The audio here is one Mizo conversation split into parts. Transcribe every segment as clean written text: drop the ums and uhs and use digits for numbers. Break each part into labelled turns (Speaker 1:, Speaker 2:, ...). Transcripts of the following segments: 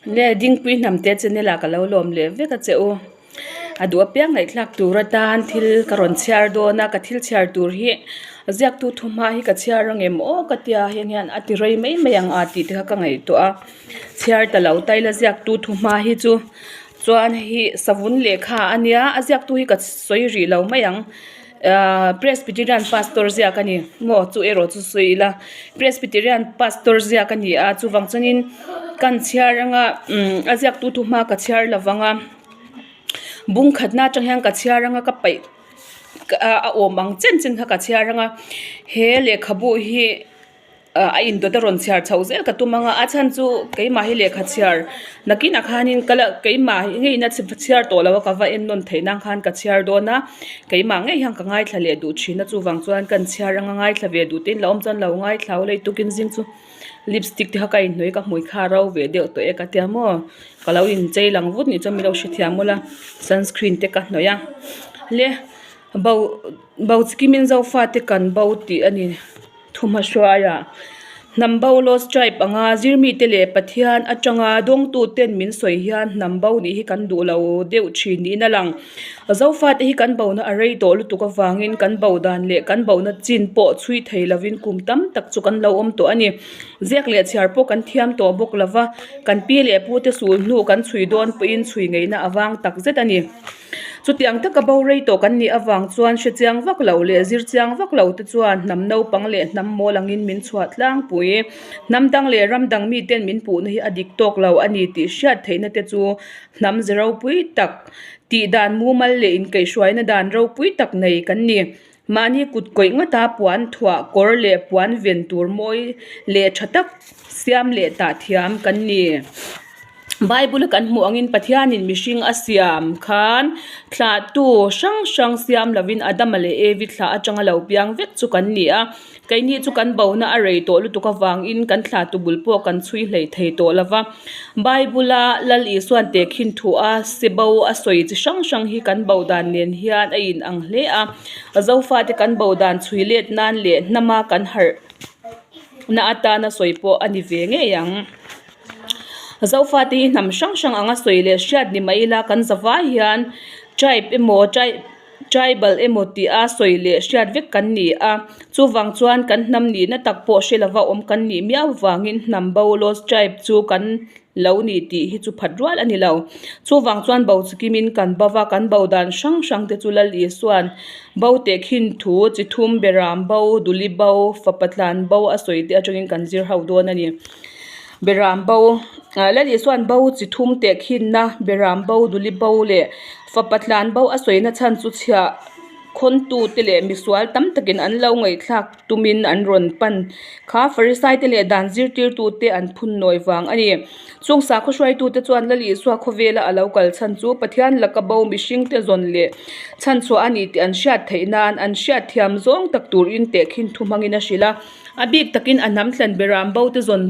Speaker 1: Le Dingpui Hnamte channel ah ka lo lawm leh vek a che u. A duh apiang ngaihthlak tur atan thil ka rawn chhiar dawn a, ka thil chhiar tur hi ziaktu thuhma hi ka chhiar ang em aw ka tia heng hian a ti rei mai mai ang a tih te kha ka ngaihtuah a. Chhiar ta lo ta ila ziaktu thuhma hi chu chuan hei hi savun lehkha a nia a ziaktu hi ka sawi rih lo mai ang. Ahh Presbyterian pastor ziak a ni maw chu erawh chu sawi ila Presbyterian pastor ziak a ni a chuvang chuanin kan chhiar anga umm a ziak tu thu hma ka chhiar lo vang a bung khatna atang hian ka chhiar anga ka paih a awm ang chen chen kha ka chhiar anga he lehkhabu hi. A indawt a rawn chhiar chhoh zel ka tum ang a, a chhan chu keimah hi lehkha chhiar nakinah khanin ka la keimah ngeiin a chhiar tawh lo a ka va en nawn theih nan khan ka chhiar dawn a, keimah ngei hian ka ngaithla leh duh thin a chuvang chuan kan chhiar anga ngaithla ve duh te in lo awm chuan lo ngaithla ula i tukin zing chu lipstick te kha ka inhnawih ka hmui kha a ro ve deuh tawh e ka tia maw ka lo inchei lang vut nih chuan min lo hrethiam ula sunscreen te ka hnawih a le bo bo chikimin zofate kan bo tih a ni. Thuhmahruaia, Hnam bo Lost Tribe anga zirmite leh Pathian atanga dawngtuten min sawi hian hnam bo nih hi kan duh lo deuh thin niin a lang. Zofate hi kan bona a rei tawh lutuk avangin kan bo dan leh kan bona chin pawh chhui thei lovin kum tam tak chu kan lo awm tawh a ni. Ziak leh chhiar pawh kan thiam tawh bawk lova, kan pi leh pute sul hnu kan chhui dawn pawhin chhui ngeihna a vang tak zet a ni. Chutiang taka bo rei tawh kan nih avang chuan hre chiang vak lo leh zir chiang vak lo te chuan hnam naupang leh hnam mawl angin min chhuah tlangpui. Hnam dang leh ram dang miten min puhna hi a dik tawk lo a ni tih hriat theihna te chu hnam ze ropui tak, tih dan mumal leh inkaihhruaina dan ropui tak nei kan ni. Mahni kut kawih ngata puan thuah kawr leh puan ven tur mawi leh tha tak siam leh tah thiam kan ni. Bible a kan hmuh angin Pathianin mihring a siam khan thlahtu hrang hrang siam lovin Adama leh Evi thlah atanga lo piang vek chu kan ni a. Keini chu kan bona a rei tawh lutuk avangin kan thlahtu bul pawh kan chhui hlei thei tawh lova. Bible a Lal Isuan tehkhin thu a se bo a sawi chi hrang hrang hi kan bo dan nen hian a in ang hle a. Zofate kan bo dan chhui let nan leh hnama kan harh na atana sawi pawh a ni ve ngei ang. Zofate hi hnam hrang hrang anga sawi leh hriat ni mai ila kan zavai hian tribe emaw tribal emaw tih a sawi leh hriat vek kan ni a, chuvang chuan kan hnam nihna tak pawh hre lova awm kan nih miau vangin hnam bo lost tribe chu kan lo ni tih hi chu phat rual a ni lo. Chuvang chuan bo chikimin kan bo va, kan bo dan hrang hrang te chu Lal Isuan bo tehkhin thu chi thum beram bo, duli bo, fapa tlan bo a sawi te atangin kan zir ho dawn a ni. Beram bo Lal Isuan bo chi thum tehkhinna beram bo duli bo leh fapa tlan bo a sawina chhan chu chhiah khawntute leh misual tam takin an lo ngaihthlak tumin an rawn pan kha Farisaite leh dan zirtirtute an phun nawi vang a ni. Chung sakhaw hruaitute chuan Lal Isua khawvela a lo kal chhan chu Pathian laka bo mihringte zawn leh chhanchhuah a ni tih an hriat theih nan an hriat thiam zawng tak turin tehkhin thu hmangin a hrilh a. A bik takin a hnam thlen beram bo te zawn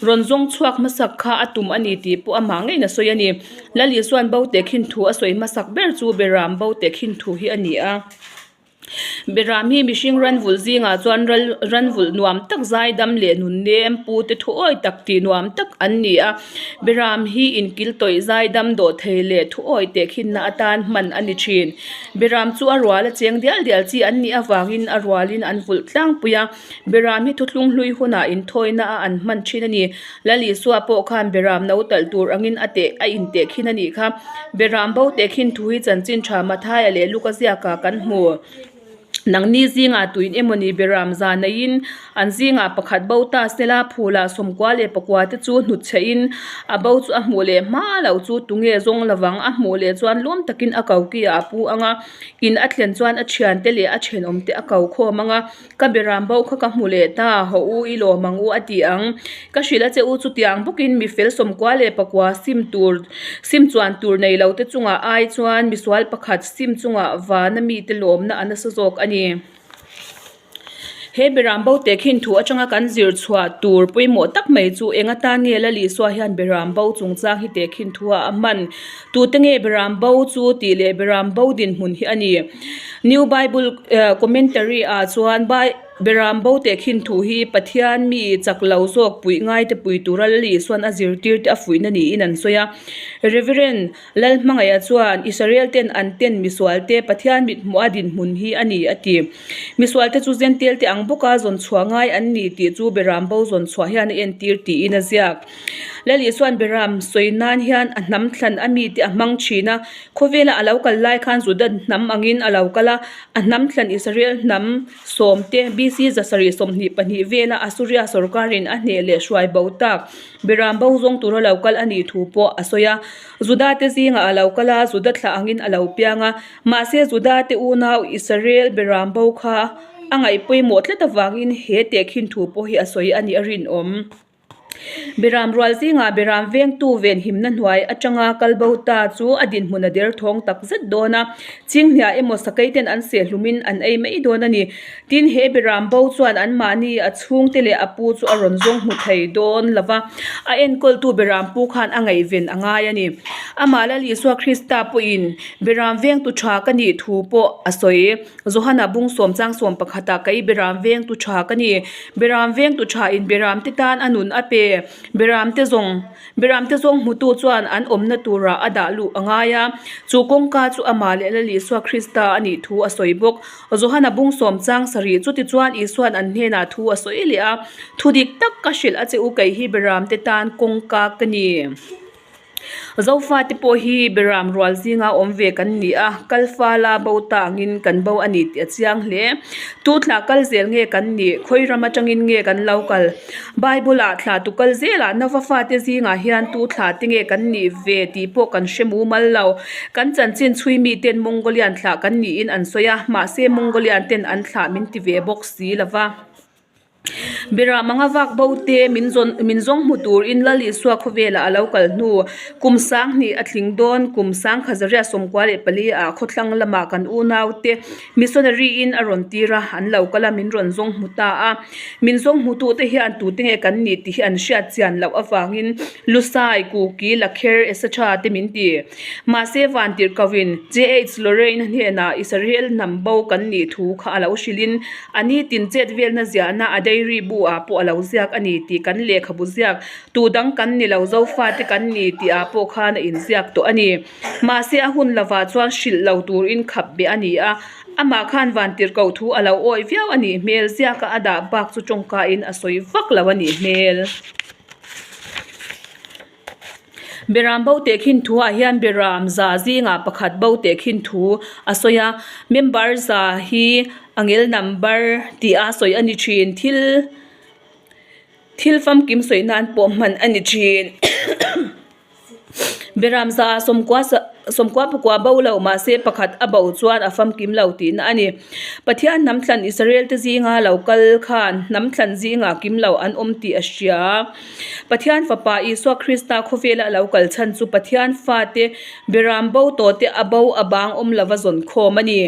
Speaker 1: rawn zawng chhuak hmasak kha a tum a ni tih pawh amah ngeiin a sawi a ni. Lal Isua'n bo tehkhin thu a sawi hmasak ber chu beram bo tehkhin thu hi a ni a. Beram hi mihring ranvulh zingah chuan ral ranvulh nuam tak zaidam leh nun nem pu te thu awi tak tih nuam tak an ni a. Beram hi inkil tawih zaidam dawh thei leh thu awi tehkhinna atan hman a ni thin. Beram chu a rual a cheng dial dial chi an nih avangin a rualin an vulh tlangpui a, Beram hi thuthlung hlui hunah inthawina a an hman thin a ni. Lal Isua pawh khan Beram no talh tur angin a teh a intehkhin a nih kha. Beram bo tehkhin thu hi chanchin tha Mathaia leh Luka ziakah kan hmu. Nangni zingah tuin emawni Beram za neiin an zingah pakhat bo ta sela phulah 94 leh pakua te chu hnutchhehin a bo chu a hmuh leh hma loh chu tunge zawng lovang a hmuh leh chuan lawm takin a ko ki ah a pu ang a, in a thlen chuan a thiante leh a thenawm te a ko khawm ang a, ka beram bo kha ka hmu leh ta, haw u i lawm ang u a ti ang. Ka hrilh a che u chutiang bawkin mi fel 94 leh pakua sim tur sim chuan tur nei lo te chungah ai chuan misual pakhat sim chungah vana mite lawmna a nasa zawk a ni. He beram bo tehkhin thu atanga kan zir chhuah tur pawimawh tak mai chu eng atan nge Lal Isua hian beram bo chungchang hi tehkhin thu ah a hman? Tute nge beram bo chu tih leh beram bo dinhmun hi a ni. New Bible Commentary ah chuan Bai. Beram bo tehkhin thu hi Pathian mi chak lo zawk puih ngaite pui tura Lal Isuan a zirtirte a fuihna niin an sawi a. Rev. Lalhmangaih chuan Israel ten an ten misualte Pathian mithmuh a dinhmun hi a ni a ti. Misualte chu Zentel te ang bawka zawn chhuah ngai an ni tih chu Beram bo zawn chhuah hian a entir tiin a ziak. Lal Isuan Beram sawi nan hian a hnam thlan a mite a hmang thin a, khawvela a lo kal lai khan Juda hnam angin a lo kal a, a hnam thlan Israel hnam sawmte BC 722 vela Assuria sawrkarin a hneh leh hruai bo tak Beram bo zawng tura lo kal a nih thu pawh a sawi a. Juda te zingah a lo kal a, Juda thlah angin a lo piang a. Mahse Juda te unau Israel Beram bo kha a ngaih pawimawh tlat avangin he tehkhin thu pawh hi a sawi a nih a rinawm. Beram rual zingah Beram vengtu venhimna hnuai atanga kal bo ta chu a dinhmun a derthawng tak zet dawn a, chinghnia emaw sakei ten an seh hlumin an ei mai dawn a ni. Tin, he Beram bo chuan anmahni a chhungte leh a pu chu a rawn zawng hmu thei dawn lo va, a enkawltu Beram pu khan a ngaihven a ngai a ni. Amah Lal Isua Krista pawhin Beram vengtu tha ka nih thu pawh a sawi. Johana bung sawm chang sawm pakhatah kei Beram vengtu tha ka ni. Beram vengtu thain Beramte tan a nun a pe. Beramte zawng Beramte zawng hmutu chuan an awmna turah a dah luh a ngai a, chu kawngka chu amah leh Lal Isua Krista a nih thu a sawi bawk. Johana bung sawm chang sarih chutichuan Isua'n an hnenah thu a sawi leh a, Thu dik tak ka hrilh a che u kei hi Beramte tan kawngka ka ni. Zofate pawh hi Beram rual zinga awm ve kan ni a, kal fala bo ta angin kan bo a ni tih a chiang hle. Tu thlah kal zel nge kan nih? Khawi ram atangin nge kan lo kal? Bible-ah thlah tu kal zelah Nova fate zingah hian tu thlah te nge kan nih ve tih pawh kan hre mumal lo. Kan chanchin chhui miten Mongolian thlah kan niin an sawi a, mahse Mongolian ten an thlah min ti ve bawk si lo va. Beram anga vak bo te min zawn min zawng hmu turin Lal Isua khawvelah a lo kal hnu. Kum sang hnih a tling dawn kum sang khazaria 94 ah khawthlang lamah kan unau te missionary in a rawn tir a, an lo kal a min rawn zawng hmu ta a. Min zawng hmu tu te hian tute nge kan nih tih hi an hriat chian loh avangin Lusai, Kuki, Lakher etc te min ti. Mahse Vantirhkohin JH Lorraine hnenah Israel hnam bo kan nih thu kha a lo hrilhin A ni tin chet velna ziahna a diary bu ah pawh a lo ziak a ni tih kan lehkhabu ziak tu dang kan ni lo zofate kan ni tih ah pawh khan a inziak tawh a ni. Mahse a hun lovah chuan hrilh lo turin khap beh a ni a, amah khan vantirhkoh thu a lo awih viau a nih hmel ziaka a dah bak chu tawngkain a sawi vak lo a nih hmel. Beram bo tehkhin thu ah hian beram za zingah pakhat bo tehkhin thu a sawi a member za hi angel number tih a sawi a ni thin thil thil famkim sawi nan pawh hman a ni thin beram za ah sawmkua sawmkua pakua bo lo mahse pakhat a bo chuan a famkim lo tihna a ni Pathian hnam thlan Israel te zinga lo kal khan hnam thlan zingah kim lo an awm tih a hria. Pathian Fapa Isua Krista khawvela a lo kal chhan chu Pathian fate Beram bo tawhte a bo a bang awm lova zawn khawm a ni.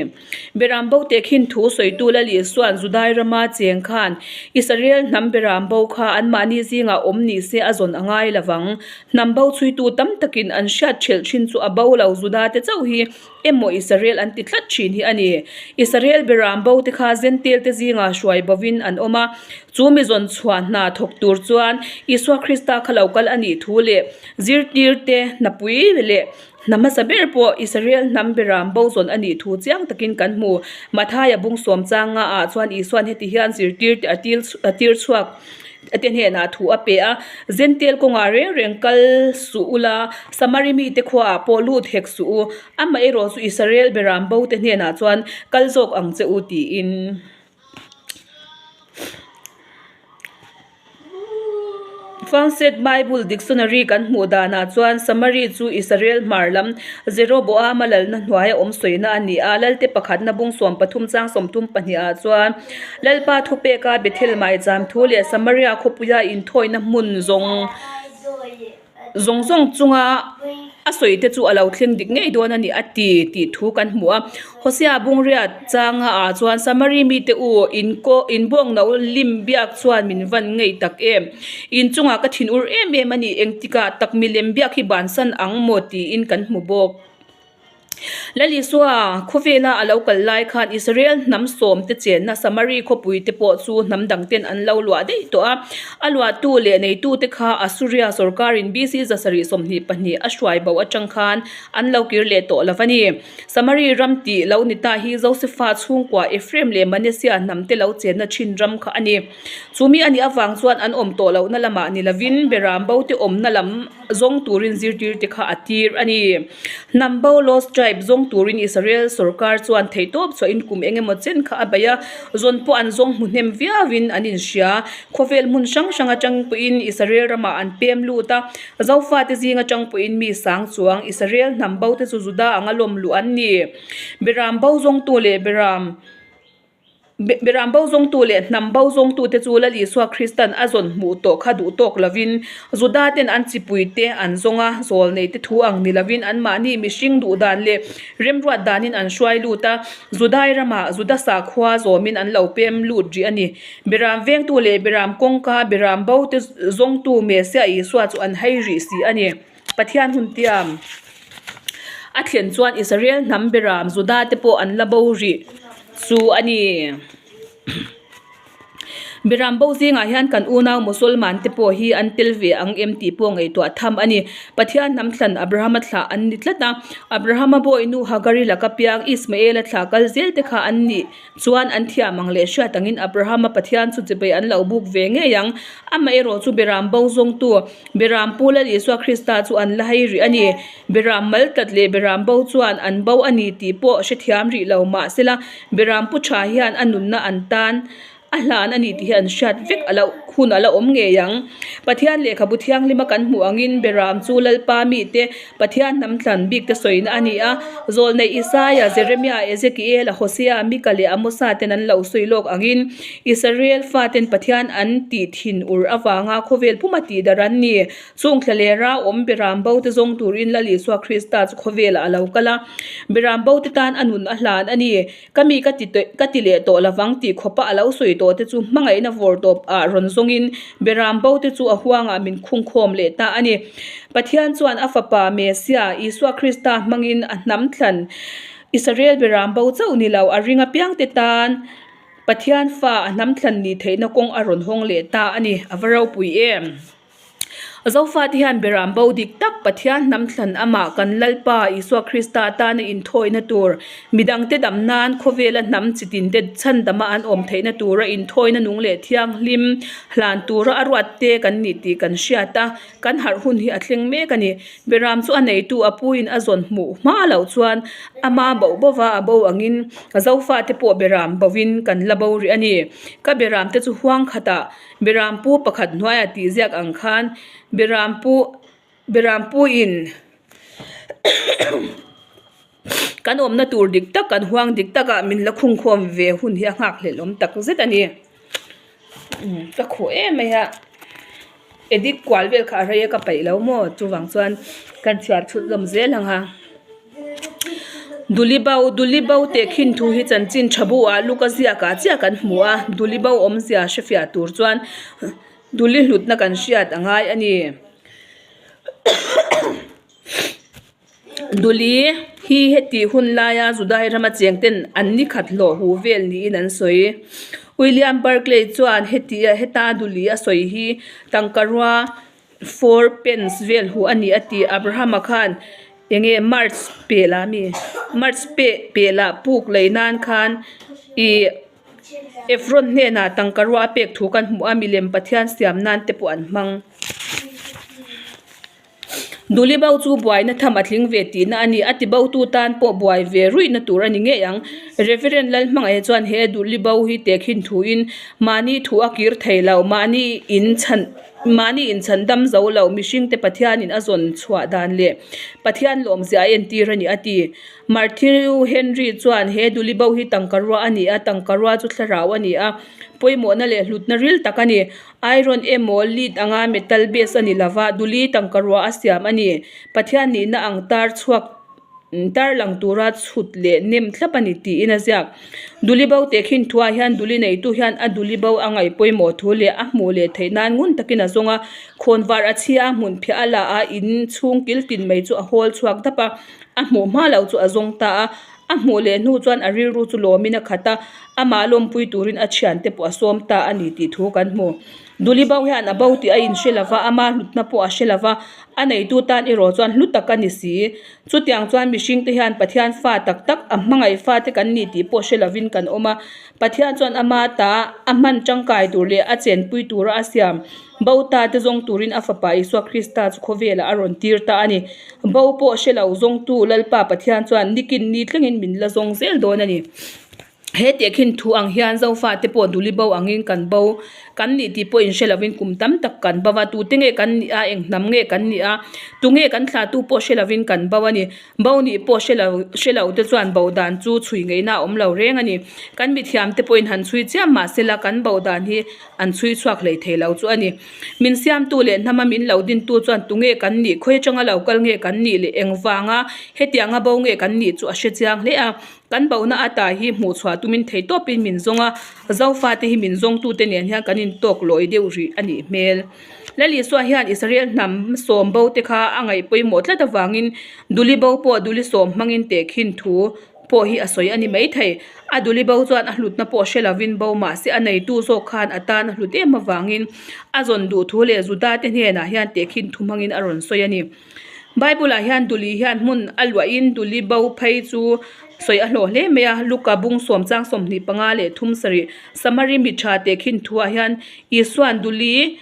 Speaker 1: Beram bo teh khin thu sawitu Lal Isua'n Judai rama cheng khan Israel hnam Beram bo kha anmahni zingah awm ni se a zawn a ngai lovang. Hnam bo chhuitu tam takin an hriat thelh thin chu a bo lo Judate chauh hi emaw Israel an ti tlat thin hi a ni. Israel beram bo te kha Zentail te zingah hruai bovin an awm a, chu mi zawn chhuah hna thawk tur chuan Isua Krista kha lo kal a nih thu leh zirtir te hnapui leh hna hmasa ber pawh Israel hnam beram bo zawn a nih thu chiang takin kan hmu. Mathaia bung sawm changa ah chuan Isua'n heti hian zirtir te a tir chhuak. te hnenah thu a pe a, Zentail kawngah reng reng kal suh ula, Samari mite khuaah pawh lut hek suh u, amaherawh chu Israel beram bo te hnenah chuan kal zawk ang che u tiin. Fangset Bible Dictionary kan hmuh danah chuan Samari chu Israel hmar lam Jeroboama lalna hnuaia awm sawina a ni a, Lalte pakhatna bung 13 chang 32 ah chuan Lalpa thupeka Bethel maicham thu leh Samaria khawpuia inthawina hmun zawng zawng zawng chunga a sawi te chu a lo thleng dik ngei dawn a ni a ti tih thu kan hmu a. Hosea bungriat changa ah chuan Samari mite u in kaw in bawng no lim biak chuan min van ngei tak em? In chungah ka thin ur em em a ni engtikah tak milem biak hi bansan ang maw tiin kan hmu bawk. Lal Isua khawvela a lo kal lai khan Israel hnam sawmte chenna Samari khawpui te pawh chu hnam dangten an lo luah daih tawh a. A luahtu leh neitute kha Assuria sorkarin BC 722 a hruai bo atang khan an lo kir leh tawh lo a ni. Samari ram tih lo ni ta hi Josefa chhungkua Ephraim leh Manasseh hnamte lo chenna thin ram kha a ni. Chumi a nih avang chuan an awm tawh lohna lamah ni lovin Beram bote awmna lam zawng turin zirtirte kha a tir a ni. Hnam bo Lost Tribe zawng turin Israel sorkar chuan theihtawp chhuahin kum eng emaw chen kha a bei a, zawn pawh an zawng hmu hnem viauin an inhria. Khawvel hmun hrang hrang atang pawhin Israel ramah an pem lut a, Zofate zing atang pawhin mi sang chuang Israel hnam bo te chu Juda anga lawm luh an ni. Beram bo zawngtu leh Beram. Beram bo zawngtu leh hnam bo zawngtute chu Lal Isua Kristan a zawn hmuh tawh kha duh tawk lovin Judaten an chipuite an zawng a, zawlneite thu ang ni lovin anmahni mihring duh dan leh remruat danin an hruai lut a, Judai ramah Juda sakhua zawmin an lo pem lut rih a ni. Beram vengtu leh beram kawngka beram bote zawngtu Messiah Isua chu an hai rih si a ni. Pathian hun tiam a thlen chuan Israel hnam beram Juda te pawh an la bo rih chu a ni. Beram bo zingah hian kan unau Mosolman te pawh hi an tel ve ang em tih pawh ngaihtuah tham a ni. Pathian hnam thlan Abrahama thlah an ni tlat a, Abrahama bawihnu Hagari laka piang Ismaela thlah kal zel te kha an nih chuan an thiam ang leh hriat angin Abrahama Pathian chu chibai an lo buk ve ngei ang. Amaherawh chu beram bo zawngtu Beram Pu Lal Isua Krista chu an la hei rih a ni. Beram mal tlat leh Beram bo chuan an bo a ni tih pawh hrethiam rih lo mah sela, Beram Pu Tha hian a nunna an tan a hlan a ni tih hi an hriat vek a loh hun a la awm ngei ang. Pathian lehkhabu thianghlima kan hmuh angin Beram chu Lalpa mite Pathian hnam thlan bik te sawina a ni a. Zawlneih Isaia, Jeremia, Ezekiela, Hosea, Mika leh Amosa ten an lo sawi lawk angin Israel faten Pathian an tih thin ur avanga khawvel puma tih darh an ni. Chung thlalera awm Beram bo te zawng turin Lal Isua Krista chu khawvelah a lo kal a, Beram bo te tan a nun a hlan a ni. Ka mi ka ti ka ti leh tawh lovang tih khawpa a lo sawi tawh te chu hmangaihna vawr tawp ah rawn zawngin Beram bo te chu a huangah min khungkhawm leh ta a ni. Pathian chuan a fapa Mesia, Isua Krista hmangin a hnam thlan Israel Beram bo chauh ni lo a ring apiang te tan Pathian fa a hnam thlan nih theihna kawng a rawn hawng leh ta a ni, a va ropui em! Zofate hian beram bo dik tak Pathian hnam thlan amah kan Lalpa Isua Krista tana inthawina tur, midangte dam nan khawvela hnam chitin te chhandama an awm theihna tura inthawina nung leh thianghlim hlan tura a ruatte kan nih tih kan hriat a, kan harh hun hi a thleng mek a ni. Beram chu a neitu a puiin a zawn hmuh hma loh chuan ama boh bova a bo angin Zofate pawh beram bovin kan la bo rih a ni. Ka beramte chu huang khatah beram pu pakhat hnuaiah tih ziak ang khan beram pu beram puin kan awmna tur dik tak kan huang dik takah min la khungkhawm ve hun hi a nghakhlelh awm tak zet a ni. Ka khuh em mai a edit kual vel kha a rei a ka peih lo maw chuvang chuan kan chhiar chhut zawm zel ang a Duli bo Duli bo teh khin thu hi chanchin tha bu ah luk a ziak ah chiah kan hmu a Duli bo awmzia hrefiah tur chuan Duli hlutna kan hriat a ngai a ni. Duli hi heti hun laia Judai rama cheng ten an ni khat hlawh hu vel niin an sawi. William Barclay chuan heti heta Duli a sawi hi tangkarua 4 pence vel hu a ni a ti. Abrahama khan enge March pehlah mi March peh pehlah puk lei nan khan ih Ephron hnenah tangkarua a pek thu kan hmu a milem Pathian siam nan te pawh an hmang. Duli bo chu buaina tham a tling ve tihna a ni. A ti botu tan pawh buai ve ruihna tur a ni ngei ang. Reverend Lalhmangaih chuan he Duli bo hi tehkhin thuin mahni thu a kir thei lo, mahni in chhan mahni in chhan dam zo lo mihringte Pathianin a zawn chhuah dan leh Pathian lawmzia a entir a ni a ti. Marthew Henry chuan he Duli bo hi tangkarua a ni a, tangkarua chu thlarau a ni a, pawimawhna leh hlutna ril tak a ni. Iron emaw lead anga metal base a ni lova, duli tangka ruah a siam a ni. Pathian nihna ang tar chhuak. Tarlang tura chhut leh nem thlap a ni tiin a ziak. Duli bo teh khin thuah hian duli neitu hian a duli bo a ngaih pawimawh thu leh a hmuh leh theih nan ngun takin a zawng a. Khawnvar a chhia a hmun phiah a la a, in chhung kil tin mai chu a hawl chhuak dap a, a hmuh hma loh chu a zawng ta a. A hmuh leh hnu chuan a rilru chu lawmin a khat a, amah lawmpui turin a thiante pawh a sawm ta a ni tih thu kan hmu. Duli bo hian a bo tih a inhre lo va, ama hlutna pawh a hre lo va, a neitu tan erawh chuan hlu tak a ni si. Chutiang chuan mihringte hian Pathian fa tak tak, a hmangaih fate kan ni tih pawh hre lovin kan awm a. Pathian chuan ama ta a hman tangkai tur leh a chenpui tura a siam bo ta te zawng turin a Fapa Isua Krista chu khawvelah a rawn tir ta a ni. Bo pawh hre lo zawngtu Lalpa Pathian chuan nikin ni thlengin min la zawng zel dawn a ni. He tehkhin thu ang hian Zofate pawh duli bo angin kan bo kan nih tih pawh inhre lovin kum tam tak kan bo a, tute nge kan nih a, eng hnam nge kan nih a, tunge kan thlahtu pawh hre lovin kan bo a ni. Bo nih pawh hre lo hre lo te chuan bo dan chu chhui ngeihna a awm lo reng a ni. Kan mithiamte pawhin han chhui chiam mah sela kan bo dan hi an chhui chhuak hlei thei lo chu a ni. Min siamtu leh hnama min lo dintu chuan tunge kan nih, khawi atanga lo kal nge kan nih leh engvanga hetianga bo nge kan nih chu a hre chiang hle a. Kan bohna ata hi hmuh chhuah tumin thei tawpin min zawng a, Zofate hi min zawngtute nen hian kan intawk lawi deuh rih a nih hmel. Lalisua hian Israel hnam sawm bo te kha a ngaih pawimawh tlat avangin Duli bo pawh Duli sawm hmangin tehkhin thu pawh hi a sawi a ni maithei. A Duli bo chuan a hlutna pawh hre lovin bo mahse a neitu zawk khan a tan a hlut em avangin a zawn duh thu leh Juda te hnenah hian tehkhin thu hmangin a rawn sawi a ni. Bible ah hian Duli hian hmun a luahin Duli bo phei chu sawi a hlawh hle mai a, Luka bung sawm chang 25 leh thum sarih Samari mi tha tehkhin thuah hian Isua'n Duli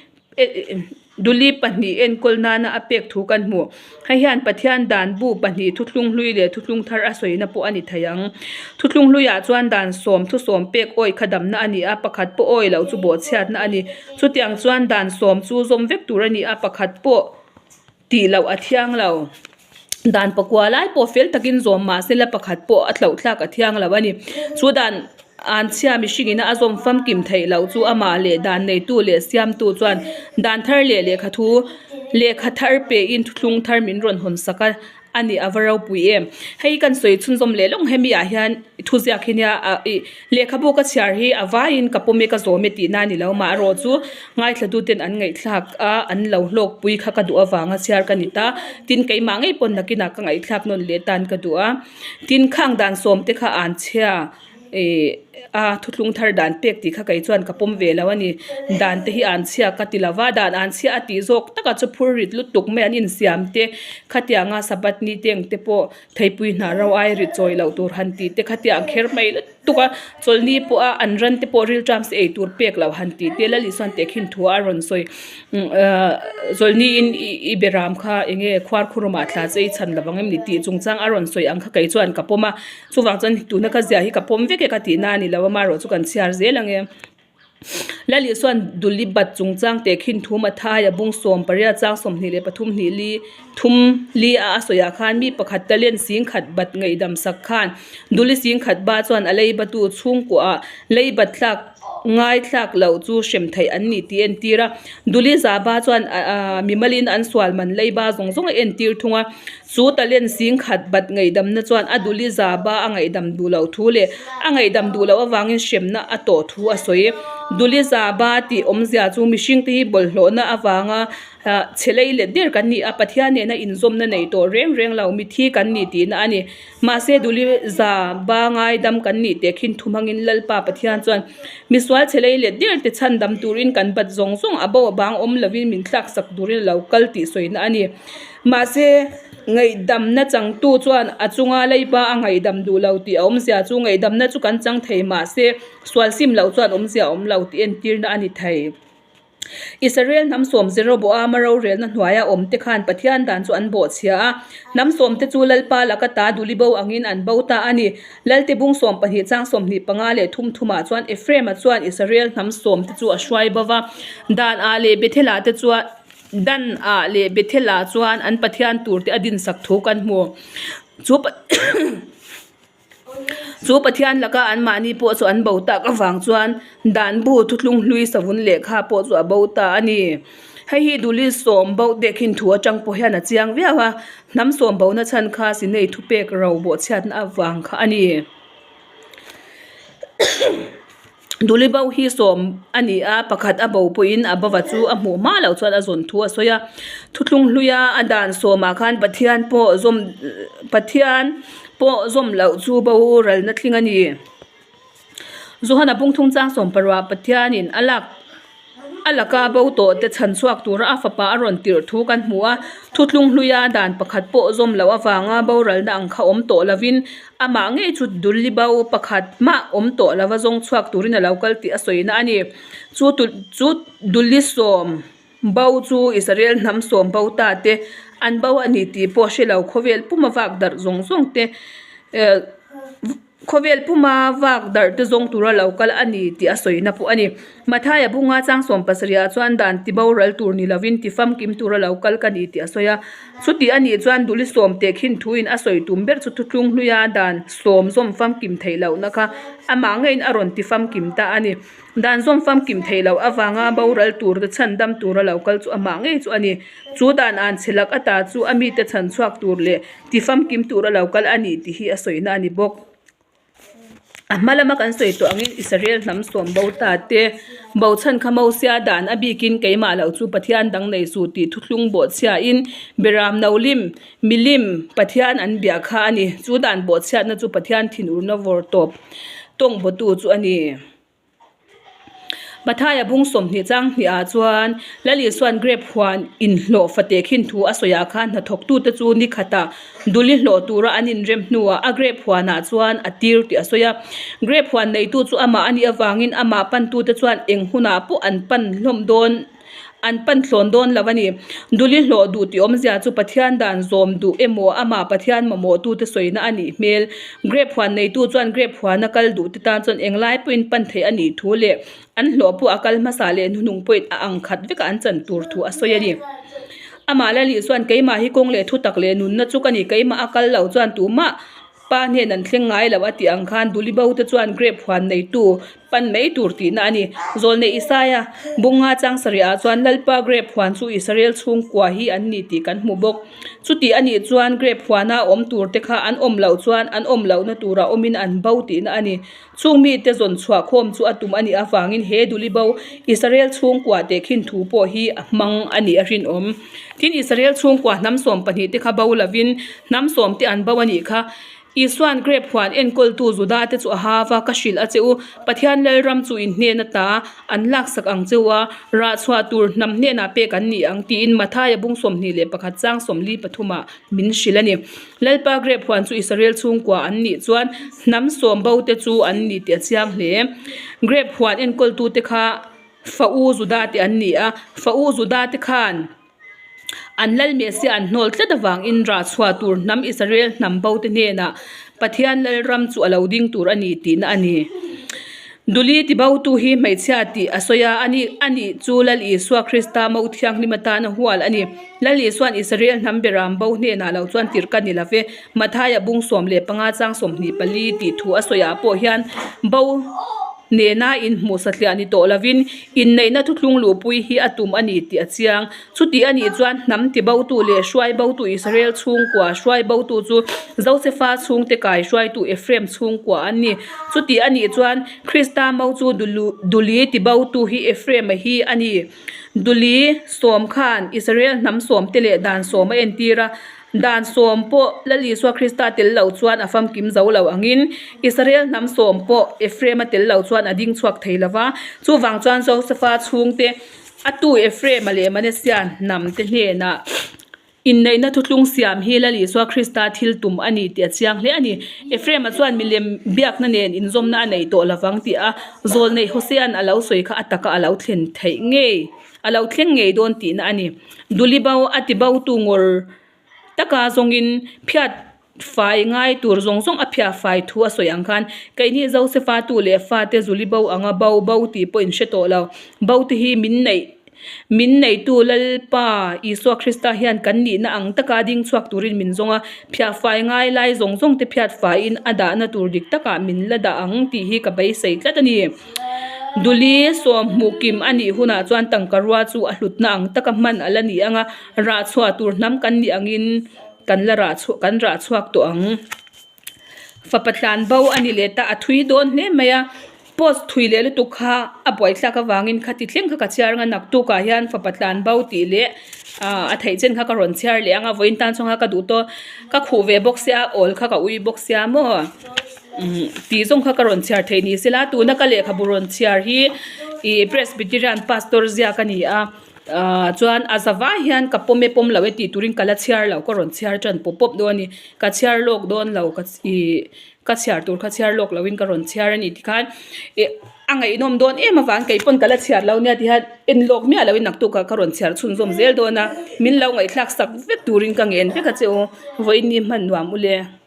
Speaker 1: Duli pahnih enkawl nana a pek thu kan hmu. Hei hian Pathian dan bu pahnih thuthlung hlui leh thuthlung thar a sawina pawh a ni thei ang. Thuthlung hluiah chuan dan sawm thu sawm pek awi kha damna a ni a, pakhat pawh awi loh chu bawhchhiatna a ni. Chutiang chuan dan sawm chu zawm vek tur a ni a, pakhat pawh. Tih loh a thiang lo. Dan pakua lai pawh fel takin zawm mah se la pakhat pawh a thlauh thlak a thiang lo a ni. Chu dan an chhia mihringin a zawm famkim theih loh chu amah leh dan neitu leh siamtu chuan dan thar leh lehkha thu lehkha thar pein thuthlung thar min rawn hawn sak a. A ni a va ropui em. Hei kan sawi chhunzawm leh lawng hemi ah hian thuziak hi nia ah ih lehkhabu ka chhiar hi a vaiin ka pawm e ka zawm e tihna a ni lo maherawh chu ngaithla ten an ngaihthlak a an lo hlawkpui kha ka duh avanga chhiar ka ni ta tin keimah ngei pawn nakinah ka ngaihthlak nawn leh tan ka duh a tin khang dan sawm te kha an chhia. Ih a thuthlung thar dan pek tih kha kei chuan ka pawm ve lo a ni. Dan te hi an chhia ka ti lo va, dan an chhia a tih zawk taka chu phur rit lutuk mai an insiam te khatianga Sabbath ni te ang te pawh theipui hnah ro ai rit chawi loh tur han tih te khatiang kher mai lutuk a, chawlhni pawha an ran te pawh rilṭam se ei tur pek loh han tih te Lalisua tehkhin thu a rawn sawi. Zawlniin i beram kha eng nge khuarkhurum ah thla che i chhan lovang em ni tih chungchang a rawn sawi ang kha kei chuan ka pawm a, chuvang chuan tuna ka zia hi ka pawm vek e ka tihna a ni lo a marawh chu kan chhiar zel ang e. Lalisuan Duli bat chungchang tehkhin thu Mathai a bung sawm pariat chang 23 hnih li thum li a a sawiah khan mi pakhat talent singkhat bat ngaihdam sak khan Duli singkhat ba chuan a lei batu chhungkuah lei bat thlak Ngaithlak loh chu hrem theih an ni tih a entir a. Duli Zaba chuan mimalin an sual man leiba zawng zawng a entir thung a. Chu talent sing khat bat ngaihdamna chuan a Duli Zaba a ngaihdam duh loh thu leh a ngaihdam duh loh avangin hremna a tawh thu a sawi. Duli Zaba tih awmzia chu mihringte hi bawlhhlawhna avanga chhe lei let der kan ni a, Pathian nena inzawmna nei tawh reng reng lo mithi kan ni tihna a ni. Mahse Duli za ba ngaidam kan nih teh khin thu hmangin Lalpa Pathian chuan misual chhe lei let der te chhan dam turin kan bat zawng zawng a bo a bang awm lovin min thlak sak turin a lo kal tih sawina a ni. Mahse ngaihdamna changtu chuan a chunga Leiba a ngaihdam duh lo tih a awmzia chu ngaihdamna chu kan chang thei mahse sual sim loh chuan awmzia a awm lo tih entirna a ni thei. Israel hnam sawm Jeroboama rorelna hnuaia awmte khan Pathian dan chu an bawhchhia a. Hnam sawmte chu Lalpa laka ta duli bo angin an bo ta a ni. Lalte bung sawm pahnih chang 25 leh thum thumah chuan Ephraim-a chuan Israel hnam sawmte chu a hruai bo va. Dan-ah leh Bethel-ah te chuan Dan-ah leh Bethel-ah chuan an Pathian turte a dinsak thu kan hmu. Chu Chu Pathian laka anmahni pawh chu an bo tak avang chuan dan bu thuthlung hlui savun lehkha pawh chu a bo ta a ni. Hei hi Duli sawm bo tehkhin thu atang pawh hian a chiang viau a, hnam sawm bona chhan kha Sinei thupek ro bawhchhiatna avang kha a ni. Duli bo hi sawm a ni a, pakhat a bo pawhin a bava chu a hmuh hma loh chuan a zawn thu a sawi a. Thuthlung hluia a dan sawmah khan Pathian pawh zawm Pathian pawh zawm loh chu bo ralna tling a ni. Johana pungthung chang sawm paruah Pathianin a lak A laka bo tawh te chhan chhuak tura a fapa a rawn tirh thu kan hmu a, thuthlung hluia dan pakhat pawh zawm loh avanga boralna ang kha awm tawh lovin amah ngei chu Dulli bo pakhat mah awm tawh lova zawng chhuak turin a lo kal tih a sawina a ni. Chu chu Dulli sawm bo chu Israel hnam sawm bo ta te an bo a ni tih pawh hre lo khawvel puma vak darh zawng zawng te Khawvel puma vak darh te zawng tura lo kal a ni tih a sawina pawh a ni. Mathaia bunga chang sawm pasarihah chuan dan ti boral tur ni lovin ti famkim tura lo kal ka ni tih a sawi a. Chuti a nih chuan Duli sawm teh khin thuin a sawi tum ber chu thuthlung hluia dan sawm zawm famkim theih lohna kha amah ngeiin a rawn ti famkim ta a ni. Dan zawm famkim theih loh avanga boral tur te chhan dam tura lo kal chu amah ngei chu a ni. Chu dan an chhe lak ata chu a mite chhan chhuak tur leh ti famkim tura lo kal a ni tih hi a sawina a ni bawk. A hma lama kan sawi tawh angin Israel hnam sawm bo ta te, bo chhan kha Mosia dan a bikin keimah loh chu Pathian dang nei suh tih thuthlung bawhchhiain Beram no lim, milim, Pathian an bia kha a ni. Chu dan bawhchhiatna chu Pathian thinurna vawr tawp tawng bawtu chu a ni. Mathaia bung 20 chang hnihah chuan Lal Isua'n grape huan inhlawh fateh khin thu a sawiah khan hnathawktute chu ni khatah duli hlawh tura an inrem hnuah a grape huanah chuan a tir tih a sawi a. Grape huan neitu chu amah a nih avangin amah pantute chuan eng hunah pawh an pan hlawm dawn. An pan thlawn dawn lo a ni. Duli hlawh duh tih awmzia chu Pathian dan zawm duh emaw amah Pathian mamawhtute sawina a nih hmel. Grape huan neitu chuan grape huana kal duh te tan chuan englai pawhin pan theih a nih thu leh an hlawh pawh a kal hmasa leh hnuhnung pawhin a ang khat vekah an chan tur thu a sawi a ni. Amah Lali chuan keimah hi kawng leh thutak leh nunna chu ka ni keimah a kal lo chuan tumah Pa hnen an thleng ngai lo a tih ang khan Duli bo te chuan grape huan neitu pan mai tur tihna a ni. Zawlnei Isaia bunga chang sarihah chuan Lalpa grape huan chu Israel chhungkua hi an ni tih kan hmu bawk. Chuti a nih chuan grape huana awm tur te kha an awm loh chuan an awm lohna tura awmin an bo tihna a ni. Chung mite zawn chhuah khawm chu a tum a nih avangin he Duli bo Israel chhungkua teh khin thu pawh hi a hmang a nih a rinawm. Tin, Israel chhungkua hnam 12 te kha bo lovin hnam sawm te an bo a nih kha. Isua'n grape huan enkawltu Juda te chu a ha va, Ka hrilh a che u, Pathian Lalram chu in hnen ata an laksak ang che u a, rah chhuah tur hnam hnenah pek an ni ang, tiin Mathaia bung 21 chang 43 ah min hrilh a ni. Lalpa grape huan chu Israel chhungkua an nih chuan hnam sawm bo te chu an ni tih a chiang hle. Grape huan enkawltute kha Fa u Juda te an ni a, Fa u Juda te khan an Lal Messiah an hnawl tlat avangin rah chhuah tur hnam Israel hnam bo te hnenah Pathian Lalram chu a lo ding tur a ni tihna a ni. Duli tibotu hi hmeichhia tih a sawi a, ani anih chu Lal Isua Krista mo thianghlim atana hual a ni. Lal Isua'n Israel hnam beram bo hnenah lo chuan tirh ka ni lo ve. Mathaia bung 15 chang 24 tih thu a sawiah pawh hian bo nena inhmuh satliah ni tawh lovin inneihna thuthlung luhpui hi a tum a ni tih a chiang. Chuti a nih chuan hnam tibotu leh hruai botu Israel chhungkua hruai botu chu Josefa chhungte kai hruaitu Ephraim chhungkua an ni. Chuti a nih chuan Krista mo chu Duli tibotu hi Ephraim-a hi a ni. Duli sawm khan Israel hnam sawmte leh dan sawm a entir a, dan sawm pawh Lal Isua Krista tel lo chuan a famkim zo lo angin Israel hnam sawm pawh Ephraim-a tel lo chuan a ding chhuak thei lo va. Chuvang chuan Josefa chhungte a tu Ephraim-a leh Manasseh hnamte hnenah Inneihna thuthlung siam hi Lal Isua Krista thil tum a ni tih a chiang hle a ni. Ephraim-a chuan milem biakna nen inzawmna a nei tawh lovang tih a zawlneih Hosea'n a lo sawi kha a taka a lo thlen theih ngei, a lo thleng ngei dawn tihna a ni. Duli bo a ti botu ngawr taka zawngin phiat fai ngai tur zawng zawng a phiah fai thu a sawi ang khan keini Josefa tu leh fate Zuli bo anga bo bo tih pawh in hre tawh lo. Bo te hi min neih min neitu Lalpa Isua Krista hian kan nihna ang taka ding chhuak turin min zawng a, phiah fai ngai lai zawng zawng te phiat faiin a dahna tur dik takah min la dah ang tih hi ka beisei tlat a ni. Duli sawmhmuh kim a nih hunah chuan tangka rua chu a hlutna ang taka hman a la ni ang a, rah chhuah tur hnam kan nih angin kan la rah chhuah kan rah chhuak tawh ang. Fapa tlan bo a ni leh ta a thui dawn hle mai a, post thui leh lutuk kha a buaithlak avangin khati thleng kha ka chhiar ang a, naktukah hian fapa tlan bo tih leh ah a theih chen kha ka rawn chhiar leh ang a, vawiin tan chuan kha ka duh tawh ka khuh ve bawk sia awl kha ka ui bawk sia maw umm tih zawng kha ka rawn chhiar theih ni sela tuna ka lehkhabu rawn chhiar hi ih Presbyterian pastor ziak a ni a. Ahh chuan a za vai hian ka pawm e pawm lo e tih turin ka la chhiar lo ka rawn chhiar tan pawp pawp dawn a ni ka chhiar lawk dawn lo ka ihh ka chhiar tur kha chhiar lawk loin ka rawn chhiar a ni tikhan ih a ngaihnawm dawn em avang kei pawn ka la chhiar lo nia tihian en lawk miah loin naktukah ka rawn chhiar chhunzawm zel dawn a min lo ngaihthlak sak vek turin ka ngen vek a che u vawiin ni hman nuam ule.